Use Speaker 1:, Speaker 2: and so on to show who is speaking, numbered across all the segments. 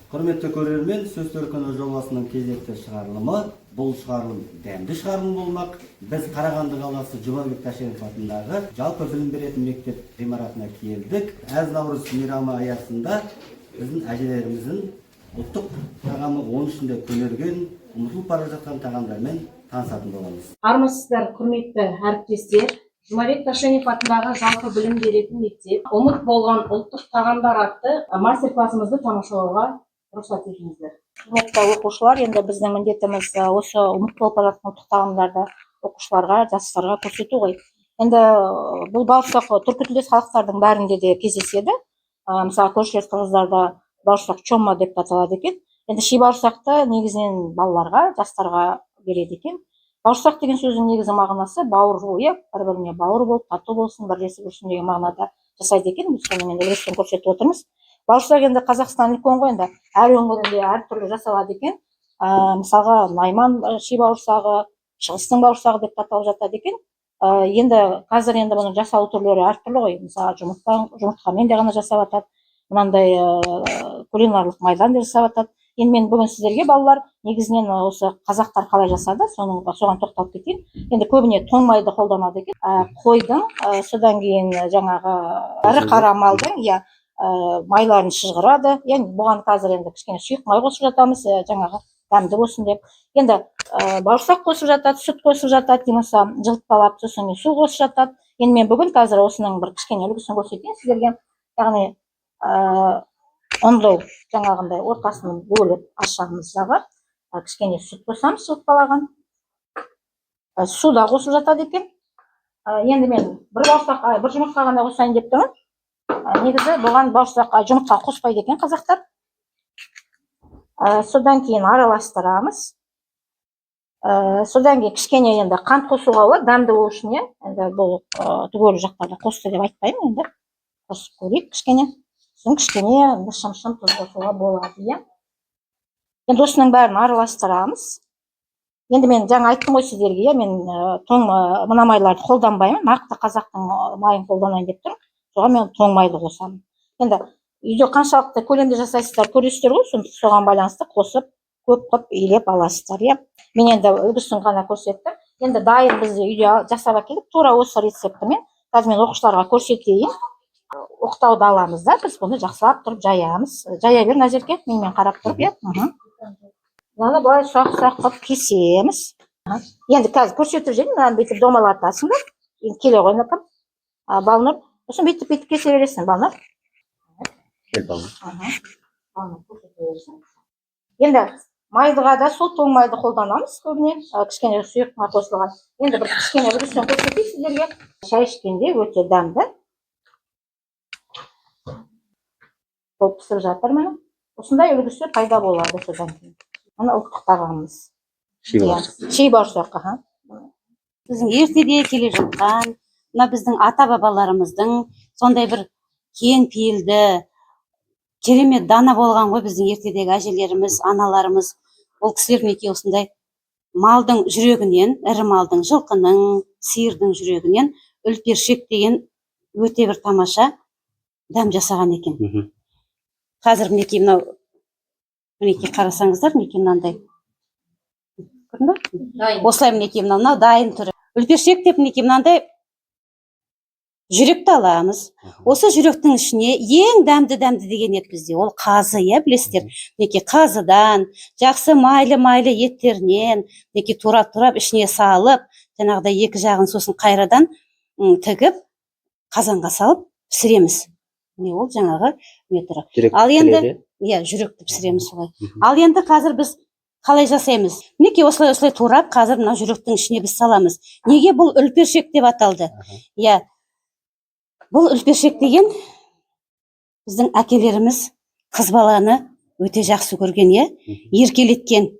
Speaker 1: Құрметті көрермен, «Сөз төркіні» жобасының кезекті шығарылымы. Бұл шығарылым дәмді шығарылым болмақ. Біз Қарағанды қаласы Жұмабек Тәшенов атындағы жалпы білім беретін мектеп ғимаратына келдік. Әз Наурыз мейрамы аясында біздің әжелеріміздің ұлттық тағамы, оның ішінде көнерген, ұмытылып бара жатқан тағамдармен танысатын боламыз.
Speaker 2: Армысыздар, құрметті әріптестер! Жұмабек Тәшенев атындағы жалпы білім беретін мектеп «Ұмыт болған ұлттық тағамдар» атты мастер классымызды тамашалауға рұқсат етіңіздер.
Speaker 3: Құрметті оқушылар, енді біздің міндетіміз осы ұмыт болып бара жатқан ұлттық тағамдарды оқушыларға, жастарға көрсету ғой. Енді бұл бауырсақ түркі тілдес халықтардың бәрінде де кездеседі. Мысалы, көршілес қырғыздарда бауырсақ чома деп те аталады екен. Енді ши бауырсақты негізінен балаларға, жастарға береді екен. Бауырсақ деген сөздің негізгі мағынасы бауыр ғой, иә, бір біріне бауыр болып, тату болсын, бірлесіп жүрсін деген мағынада жасайды екен. Біз соның енді үлгісін көрсетіп отырмыз. Бауырсақ енді Қазақстан үлкен ғой, енді әр өңірінде әртүрлі жасалады екен. Мысалға, найман ши бауырсағы, шығыстың бауырсағы деп те аталып жатады екен. Енді қазір енді бұның жасалу түрлері әртүрлі ғой. Мысалы, жұмыртқамен де ғана жасап жатады, мынандай кулинарлық майдан да жасап жатады. Енді мен бүгін сіздерге, балалар, негізінен осы қазақтар қалай жасады, соған тоқталып кетейін. Енді көбіне тоң майды қолданады екен. Қойдың, содан кейін жаңағы ірі қара малдың, иә, майларын шыжғырады. Енді бұған қазір енді кішкене сұйық май қосып жатамыз, жаңағы дәмді болсын деп. Енді бауырсақ қосып жатады, сүт қосып жатады, не болмаса жылытпалап, сосын кейін су қосып жатады. Енді мен бүгін қазір осының бір кішкене үлгісін көрсетейін сіздерге. Яғни ұнды жаңағындай ортасын бөліп ашамыз дағы, кішкене сүт қосамыз жылытпалаған. Су да қосып жатады екен. Енді мен бір бауырсақ, бір жұмыртқа ғана қосайын деп тұрмын. Негізі бұған бауырсақ, жұмыртқа қоспайды екен қазақтар. Содан кейін араластырамыз. Содан кейін кішкене енді қант қосуға болады дәмді болу үшін, иә. Енді бұл түгел жақтарда қосты деп айтпаймын, енді қосып көрейік кішкене. Сосын кішкене енді шым-шым тұз қосуға болады, иә. Енді осының бәрін араластырамыз. Енді мен жаңа айттым ғой сіздерге, иә, мен тоң мына майларды қолданбаймын, нақты қазақтың майын қолданайын деп тұрмын. Соған мен тоң майды қосамын. Енді үйде қаншалықты көлемде жасайсыздар, көресіздер ғой, соған байланысты қосып, көп қылып илеп аласыздар, иә. Мен енді үлгісін ғана көрсеттім. Енді дайын біз үйде жасап әкелдік тура осы рецептімен. Қазір мен оқушыларға көрсетейін. Оқтауды аламыз да, біз бұны жақсылап тұрып жаямыз. Жая бер, Назерке, менімен қарап тұрып, иә. Мынаны былай ұсақ ұсақ қылып кесеміз. Енді қазір көрсетіп жіберейін. Мынаны бүйтіп домалатасың да, енді келе ғой, апам, Балнұр. Сосын бүйтіп бүйтіп кесе бересің, Балнұр.
Speaker 1: Кел, Балнұр.
Speaker 3: Балнұр, көрсете берсін. Енді майдыға да сол тоң майды қолданамыз көбіне, кішкене сұйық май қосылған. Енді бір кішкене үлгісін көрсетейін сіздерге. Шай ішкенде өте дәмді болып пісіп жатыр. Міне, осындай үлгісі пайда болады. Содан кейін мына ұлттық тағамымыз.
Speaker 1: Ши
Speaker 3: Иә,
Speaker 1: бауырсақ.
Speaker 3: Ши бауырсақ, аха.
Speaker 4: Біздің ертеде келе жатқан, мына біздің ата бабаларымыздың сондай бір кең пейілді, керемет дана болған ғой біздің ертедегі әжелеріміз, аналарымыз. Ол кісілер, мінекей, осындай малдың жүрегінен, ірі малдың, жылқының, сиырдың жүрегінен үлпершек деген өте бір тамаша дәм жасаған екен. Қазір, мінекей, мынау, мінекей, қарасаңыздар, мінекей, мынандай, көрдің ба?
Speaker 2: Дайын.
Speaker 4: Осылай, мінекей, мынау дайын түрі. Үлпершек деп, мінекей, мынандай жүректі аламыз. Осы жүректің ішіне ең дәмді, дәмді деген ет бізде ол қазы, иә, білесіздер. Мінекей, қазыдан, жақсы майлы майлы еттерінен, мінекей, турап турап ішіне салып, жаңағыдай екі жағын сосын қайрадан тігіп, қазанға салып пісіреміз. Міне, ол жаңағы не түрі.
Speaker 1: Жүрек
Speaker 4: Ал енді
Speaker 1: пісіреді.
Speaker 4: Иә, жүректі пісіреміз солай. Ал енді қазір біз қалай жасаймыз? Мінекей, осылай осылай турап, қазір мына жүректің ішіне біз саламыз. Неге бұл үлпершек деп аталды? Иә, бұл үлпершек деген біздің әкелеріміз қыз баланы өте жақсы көрген, иә, еркелеткен.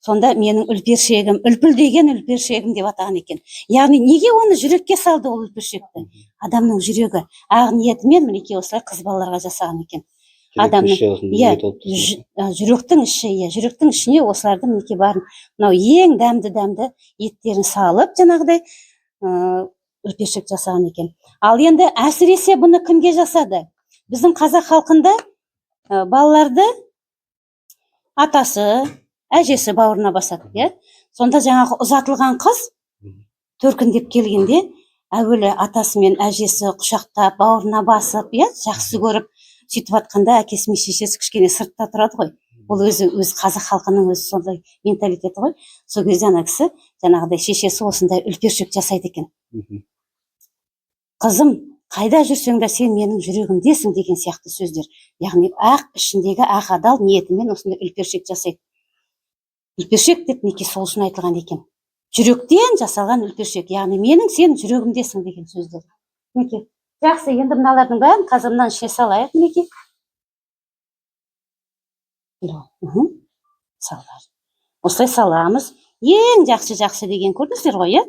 Speaker 4: Сонда менің үлпершегім, үлпілдеген үлпершегім деп атаған екен. Яғни неге оны жүрекке салды ол үлпершекті? Адамның жүрегі ақ ниетімен, мінекей, осылай қыз балаларға жасаған екен.
Speaker 1: Жүректің
Speaker 4: Адамның
Speaker 1: іші осындай
Speaker 4: иә,
Speaker 1: толып тұрсын.
Speaker 4: Жүректің іші, иә, жүректің ішіне осыларды, мінекей, барын, мынау ең дәмді дәмді еттерін салып, жаңағыдай үлпершек жасаған екен. Ал енді әсіресе бұны кімге жасады? Біздің қазақ халқында балаларды Атасы, әжесі бауырына басады, иә. Сонда жаңағы ұзатылған қыз төркіндеп келгенде әуелі атасы мен әжесі құшақтап, бауырына басып, иә, жақсы көріп сөйтіп жатқанда, әкесі мен шешесі кішкене сыртта тұрады ғой. Ол өзі өз қазақ халқының өзі сондай менталитеті ғой. Сол кезде ана кісі, жаңағыдай шешесі осындай үлпершек жасайды екен. «Қызым, қайда жүрсең де, сен менің жүрегімдесің» деген сияқты сөздер, яғни ақ ішіндегі ақ адал ниетімен осындай үлпершек жасайды. Үлпершек деп мінекей сол үшін айтылған екен, жүректен жасалған үлпершек, яғни менің сен жүрегімдесің деген сөздер. Мінекей, жақсы. Енді мыналардың бәрін қазір мынаның ішіне салайық. Мінекей. Салдар. Осылай саламыз. Ең жақсы, жақсы деген көрдіңіздер ғой, иә.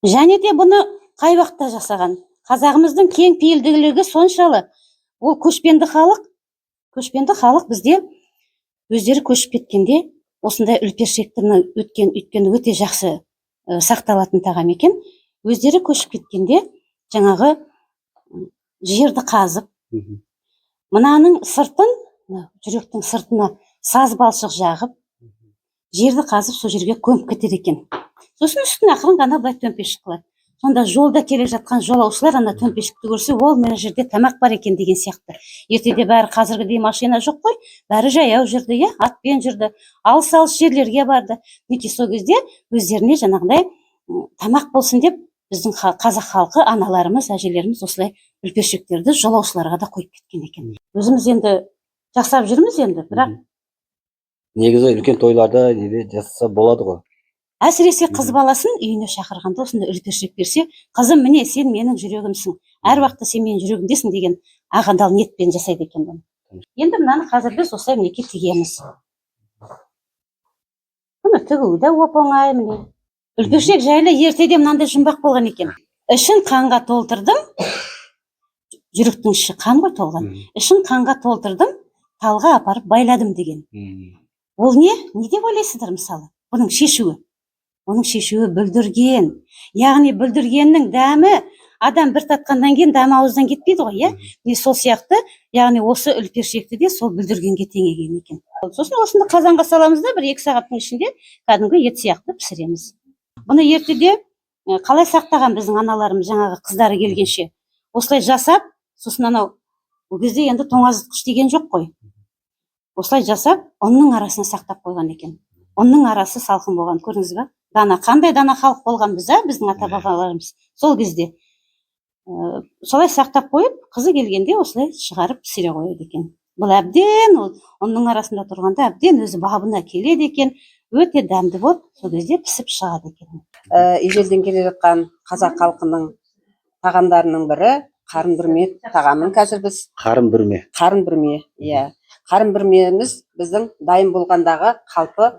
Speaker 4: Және де бұны қай уақытта жасаған? Қазағымыздың кең пейілділігі соншалы, ол көшпенді халық. Көшпенді халық бізде өздері көшіп кеткенде осындай үлпершекті, мына өткен, өйткені өте жақсы сақталатын тағам екен. Өздері көшіп кеткенде жаңағы жерді қазып, мынаның сыртын, мына жүректің сыртына саз балшық жағып, жерді қазып, сол жерге көміп кетеді екен. Сосын үстін ақырын ғана былай төмпешік қылады. Сонда жолда келе жатқан жолаушылар ана төмпешікті көрсе, ол мына жерде тамақ бар екен деген сияқты. Ертеде бәрі қазіргідей машина жоқ қой, бәрі жаяу жүрді, иә, атпен жүрді, алыс алыс жерлерге барды. Мінекей, сол кезде өздеріне жаңағыдай тамақ болсын деп біздің қазақ халқы, аналарымыз, әжелеріміз осылай үлпершектерді жолаушыларға да қойып кеткен екен. Өзіміз енді жасап жүрміз енді, бірақ
Speaker 1: Негізі үлкен тойларда неде жасаса болады ғой.
Speaker 4: Әсіресе қыз баласын үйіне шақырғанда осындай үлпершек берсе, «Қызым, міне, сен менің жүрегімсің, әр уақытта сен менің жүрегімдесің» деген ақ адал ниетпен жасайды екен бұны. Енді мынаны қазір біз осылай, мінекей, тігеміз. Бұны тігу де оп оңай міне. Үлпершек жайлы ертеде мынандай жұмбақ болған екен: «Ішін қанға толтырдым», жүректің іші қан ғой толған, «ішін қанға толтырдым, талға апарып байладым» деген. Ол не? Не деп ойлайсыздар? Мысалы, бұның шешуі, оның шешуі бүлдірген, яғни бүлдіргеннің дәмі адам бір татқаннан кейін дәмі ауыздан кетпейді ғой, иә. Міне, сол сияқты, яғни осы үлпершекті де сол бүлдіргенге теңеген екен. Сосын осыны қазанға саламыз да, 1-2 сағаттың ішінде кәдімгі ет сияқты пісіреміз. Бұны ертеде қалай сақтаған біздің аналарымыз? Жаңағы қыздары келгенше осылай жасап, сосын анау ол кезде енді тоңазытқыш деген жоқ қой, осылай жасап, ұнның арасына сақтап қойған екен. Ұнның арасы салқын болған, көрдіңіз ба? Дана, қандай дана халық болғанбыз, а, біздің ата бабаларымыз сол кезде. Солай сақтап қойып, қызы келгенде осылай шығарып пісіре қояды екен. Бұл әбден, ол ұнның арасында тұрғанда әбден өзі бабына келеді екен, өте дәмді болып сол кезде пісіп шығады екен.
Speaker 5: Ежелден келе жатқан қазақ халқының тағамдарының бірі қарын бүрме тағамын қазір біз
Speaker 1: Қарын бүрме.
Speaker 5: Қарын бүрме, иә. Қарын бүрмеміз біздің дайын болғандағы қалпы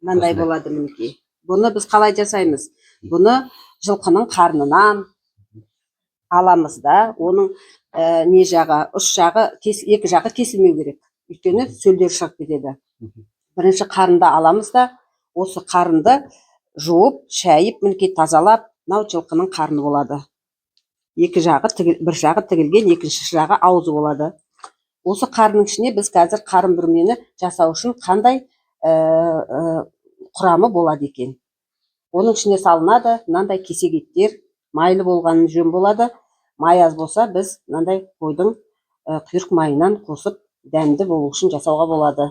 Speaker 5: мынандай
Speaker 1: Осындай.
Speaker 5: болады, мінекей. Бұны біз қалай жасаймыз? Бұны жылқының қарнынан аламыз да, оның не жағы, ұш жағы екі жағы кесілмеу керек, өйткені сөлдері шығып кетеді. Бірінші қарынды аламыз да, осы қарынды жуып шайып, мінекей, тазалап, мынау жылқының қарны болады. Екі жағы бір жағы тігілген, екінші жағы аузы болады. Осы қарынның ішіне біз қазір қарын бүрмені жасау үшін қандай құрамы болады екен? Оның ішіне салынады мынандай кесек еттер, майлы болғаны жөн болады. Май аз болса, біз мынандай қойдың құйрық майынан қосып, дәмді болу үшін жасауға болады.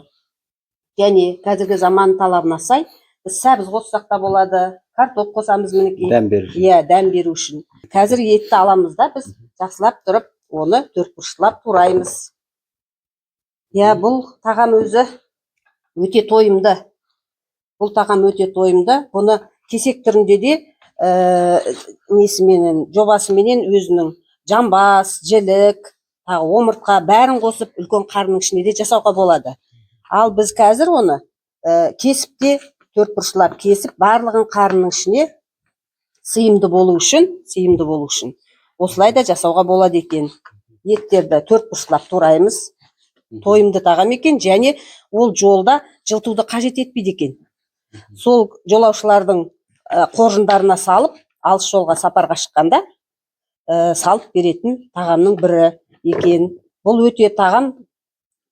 Speaker 5: Және қазіргі заман талабына сай біз сәбіз қоссақ та болады, картоп қосамыз, мінекей.
Speaker 1: Дәм беру үшін.
Speaker 5: Иә, дәм беру үшін. Қазір етті аламыз да, біз жақсылап тұрып оны төртбұрыштылап тураймыз, иә. Бұл тағам өзі өте тойымды, бұл тағам өте тойымды. Бұны кесек түрінде де несіменен, жобасыменен, өзінің жамбас, жілік, тағы омыртқа, бәрін қосып, үлкен қарынның ішінде де жасауға болады. Ал біз қазір оны кесіп те, төртбұрыштылап кесіп, барлығын қарынның ішіне сыйымды болу үшін осылай да жасауға болады екен. Еттерді төртбұрыштылап тураймыз. Тойымды тағам екен және ол жолда жылытуды қажет етпейді екен. Сол жолаушылардың қоржындарына салып, алыс жолға сапарға шыққанда салып беретін тағамның бірі екен. Бұл өте тағам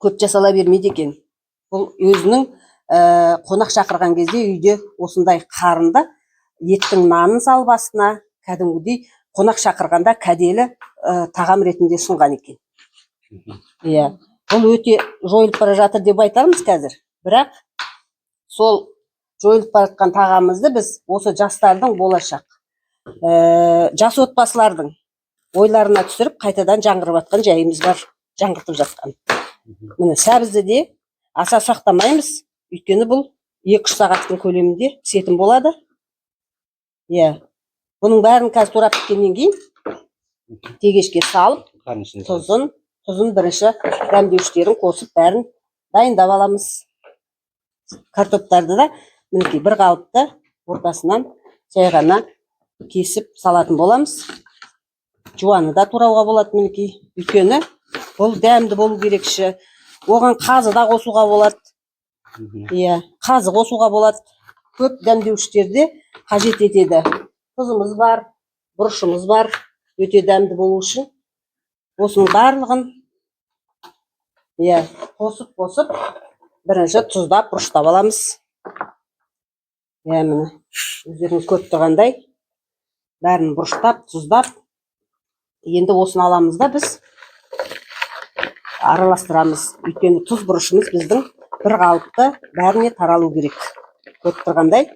Speaker 5: көп жасала бермейді екен. Бұл өзінің қонақ шақырған кезде үйде осындай қарынды еттің нанын салып астына кәдімгідей қонақ шақырғанда кәделі тағам ретінде ұсынған екен. Иә, бұл өте жойылып бара жатыр деп айтармыз қазір. Бірақ сол жойылып бара жатқан тағамымызды біз осы жастардың, болашақ жас отбасылардың ойларына түсіріп, қайтадан жаңғырып жатқан жайымыз бар, жаңғыртып жатқан. Міне, сәбізді де аса ұсақтамаймыз, өйткені бұл 2-3 сағаттың көлемінде пісетін болады. Иә, бұның бәрін қазір турап біткеннен кейін тегешке салып,
Speaker 1: Қарын ішіне.
Speaker 5: тұзын, бірінші дәмдеуіштерін қосып, бәрін дайындап аламыз. Картоптарды да, мінекей, бір қалыпты ортасынан жай ғана кесіп салатын боламыз. Жуаны да турауға болады, мінекей, өйткені бұл дәмді болу керекші. Оған қазы да қосуға болады. Иә, қазы қосуға болады. Көп дәмдеуіштерде қажет етеді. Тұзымыз бар, бұрышымыз бар, өте дәмді болу үшін осының барлығын, иә, қосып қосып бірінші тұздап, бұрыштап аламыз. Иә, міне, өздеріңіз көріп тұрғандай, бәрін бұрыштап, тұздап, енді осыны аламыз да, біз араластырамыз, өйткені тұз бұрышымыз біздің бір қалыпты бәріне таралу керек, көріп тұрғандай.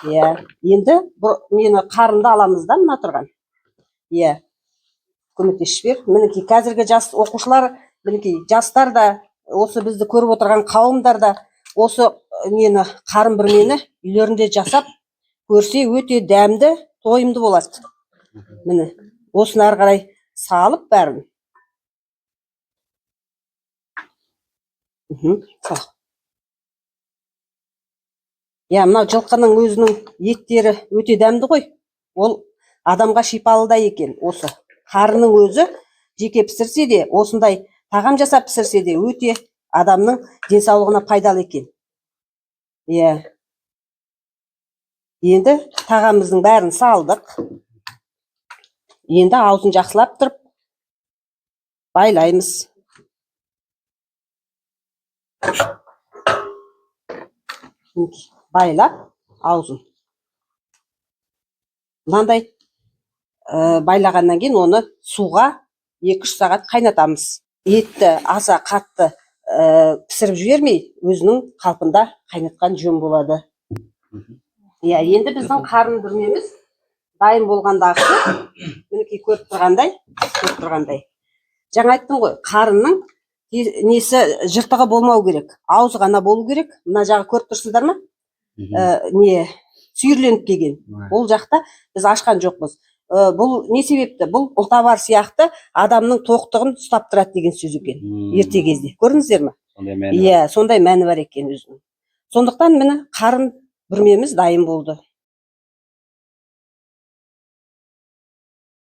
Speaker 5: Иә, енді нені, қарынды аламыз да, мына тұрған, иә, көмектесіп жібер. Мінекей, қазіргі жас оқушылар, мінекей, жастар да, осы бізді көріп отырған қауымдар да осы нені, қарын бүрмені үйлерінде жасап көрсе, өте дәмді, тойымды болады. Міне, осыны ары қарай салып бәрін. Сал. Иә, мынау жылқының өзінің еттері өте дәмді ғой, ол адамға шипалы да екен. Осы қарының өзі жеке пісірсе де, осындай тағам жасап пісірсе де, өте адамның денсаулығына пайдалы екен. Иә, енді тағамымыздың бәрін салдық, енді аузын жақсылап тұрып байлаймыз. Мінекей, байлап аузын мынандай байлағаннан кейін оны суға 2-3 сағат қайнатамыз. Етті аса қатты пісіріп жібермей, өзінің қалпында қайнатқан жөн болады. Иә, енді біздің қарын бүрмеміз дайын болғандағысы, мінекей, көріп тұрғандай, жаңа айттым ғой, қарынның несі, жыртығы болмау керек, аузы ғана болу керек. Мына жағы көріп тұрсыздар ма? Не, сүйірленіп келген. Ол жақта біз ашқан жоқпыз. Бұл не себепті? Бұл ұлтабар сияқты адамның тоқтығын ұстап тұрады деген сөз екен ерте кезде, көрдіңіздер ме?
Speaker 1: Сондай мәні бар.
Speaker 5: Иә, сондай мәні бар екен өзінің. Сондықтан, міне, қарын бүрмеміз дайын болды.